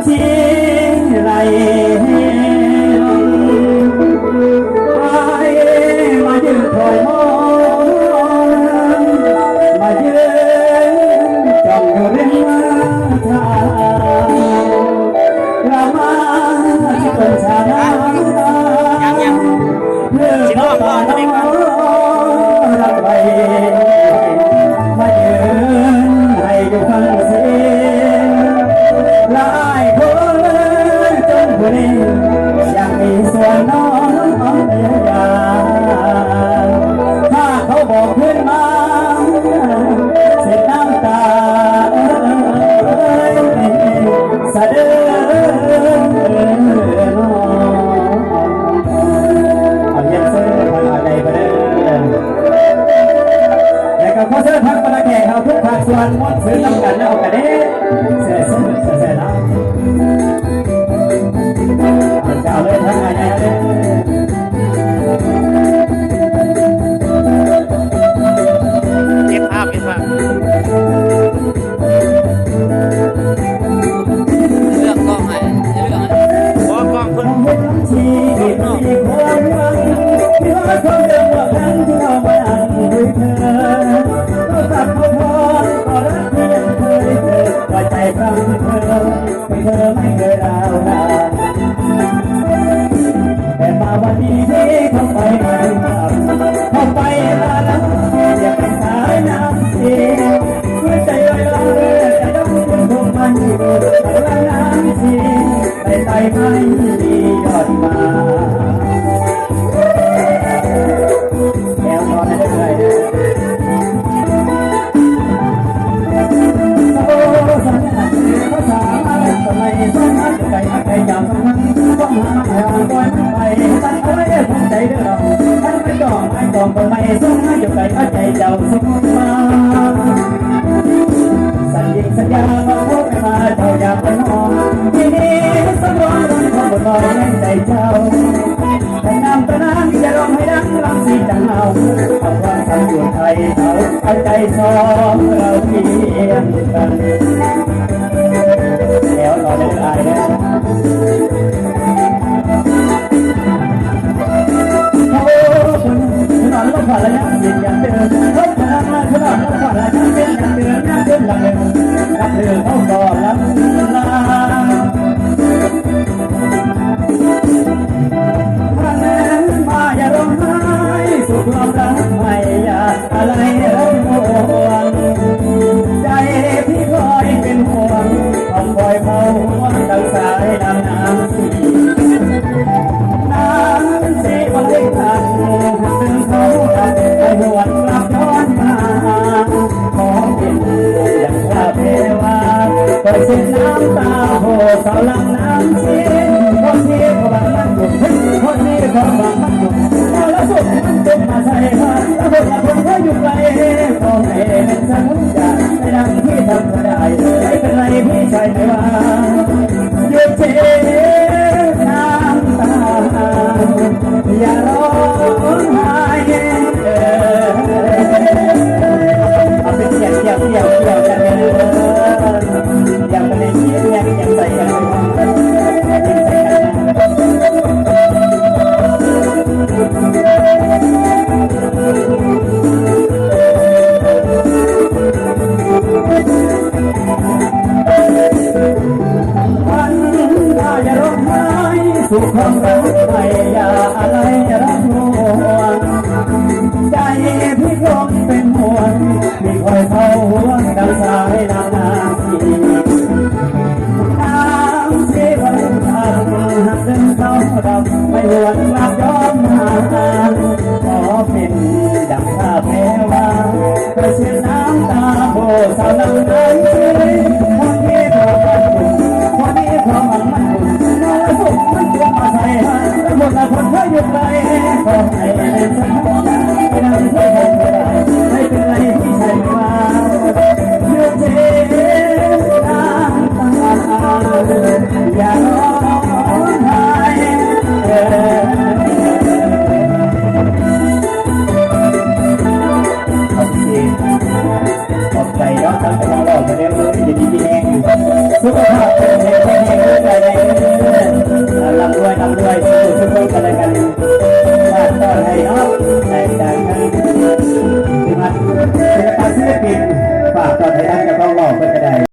ທີ່ໄຫຼ ອ້າຍມາຢືນຄອຍມອງ ມາຢືນຈ້ອງຢູ່ເຮືອນທາງ ລະມາທີ່ຕົ້ນຊານາ ຍັງ ຍັງ ເພື່ອຂໍຕ້ອນຮັບໄວ້ ມາຢືນໃຫ້ຢູ່ຂ້າງເສຍ ລະອ້າຍຄົນຈົນຜູ້ນີ້ ຢາກມີສ່ວນນອນເອີຍຢາ ຖ້າເຂົາບໍ່ຄືນມາ ເຊັດນ້ຳຕາເອີຍ ສະເດີ ເອົາຮຽນເຊີນທາງອາໃດເດີ ແລ້ວກໍຂໍເຊີນທາງບັນດາແຂກເຮົາທຸກພາກສ່ວນມ່ວນຊື່ນນຳກັນເນາະ ກະເດ້ ແຊໆ ແຊໆ ເນາະ ເອົາເຈົ້າເລີຍທາງອາໃດເດີ ເກັບພາບ ເກັບພາບ. ເລືອກກ້ອງໃຫ້ ເລືອກໃຫ້ ບໍ່ກ້ອງເພິ່ນ ເຮັດທີ່ມີຄວາມຫວັງ ທີ່ວ່າຄົນເດີມວ່າຄັນທີ່ເຮົາມານັ່ງຄຸຍເທີ ກໍຕັດບໍ່ພໍກໍລັກທີ່ຍັງເຄີຍເຈີ ວ່າໃຈຟັງເທີ ເທີໄມ່ເຄີຍລາວນາ ແຕ່ມາວັນນີ້ເຂົ້າໄປນຳກັນ ເຂົ້າໄປລານຳ ຢາກເປັນສາຍນ້ຳເຊ ຫົວໃຈລອຍລອຍ ຈະຕ້ອງຄົນຄົງມັນຢູ່ ລານນ້ຳເຊ ໄດ້ໄຕ່ໄມ້ຍອດໝາກ ແນວນອນໄດ້ເລື້ອຍ ສັນຍິງສັນຍາວ່າພົບມາເຈົ້າຢາກໄປນອນ ທີ່ນີ້ສຳຮອງຄົນບໍ່ນອນໃນໃຈເຈົ້າ ແຕ່ນຳຕານາງຈະຮ້ອງໃຫ້ດັງລັງສີຈັນເອົາ ເອົາຄວາມຄຳຢູ່ໄທເຮົາ ເອົາໃຈສອງເຮົາຮຽນກັນ ແຖວຕໍ່ເດີອ້າຍເດີ ໂອ້ ນອນລົງພະລະຍັງເປັນຢ່າງເດີ ເຮົາພະລະມານອນລົງພະລະຍັງເປັນຢ່າງເດີ ຍາມເດີນລະເດີ ລະເດີເຮົາກໍລຳລາ ມາຢ່າຮ້ອງໄຫ້ ສູ່ຄວາມລັກໃໝ່ ຢ່າອາໄລເຮີຫວງ ໃຈທີ່ຄອຍເປັນຫ່ວງ ຄອຍເຝົ້າຫ່ວງ ດັ່ງສາຍນ້ຳນາງສີ ນາງສີບໍ່ໄດ້ພັກ ຫາກເດີນເຂົ້າຮັກ ໃຫ້ຫວນກັບຍ້ອນມາ ຂໍເປັນດັ່ງພະເທວາ ໄປເຊັດນ້ຳຕາ ໂພສາວຫຼັງນ້ຳເຊ ຄົນທີ່ເຂົາຫວັງມັນຢູ່ ຄົນທີ່ເຂົາຫວັງມັນຢູ່ ມລະສຸກມັນຕົກມາໃສ່ ລະບົດລະບົດເຂົາຢູ່ໄກ ຂໍໃຫ້ແມ່ນສະໜຸນຢາ ໄປນັ່ງທີ່ທຳກະໄດ້ ໄປເປັນໄລທີ່ໃສ່ໄປວ່າ ຢຸດເຊັດນ້ຳຕາ ຢ່າຮ້ອງໄຫ້ເອີຍ ເອົາເປັນສຽງ ສຽງ ສຽງ ສຽງກັນເດີ ຢ່າໄປເຮັດຫຍັງ ຫຍັງໃສ່ກັນເລີຍ อย่าร้องไห้ สู่ความรักใหม่ อย่าอาลัย อย่ารักหวง ใจพี่คงเป็นห่วง พี่คอยเฝ้าห่วง ดังสายน้ำนาที น้ำที่ไหลผ่าน หากเดินเข้าดับ ไม่หวนกลับย้อนมา ขอเป็นดังข้าแพรวา ไปเช็ดน้ำตา โอ้ สาวหลังน้ำเชย คนนี้เพราะรักคุณ คนนี้เพราะหวังมันคุณ มาสุขมันตัวมาใส่ ทั้งหมดละคนเคยอยู่ไกล ขอให้เป็นสักคน ไม่นำเธอคงไม่ได้ ไม่เป็นไรพี่ชายมา หยุดเช็ดน้ำตา อย่าร้องไห้ เออ ขอบใจเนาะ ทางสมองหล่อมาแล้ว อยู่ดีมีแฮง สุขภาพแข็งแรง แข็งแรง ຕອນໃຫ້ທ່ານເຈົ້າຂອງເວົ້າເພິ່ນກໍໄດ້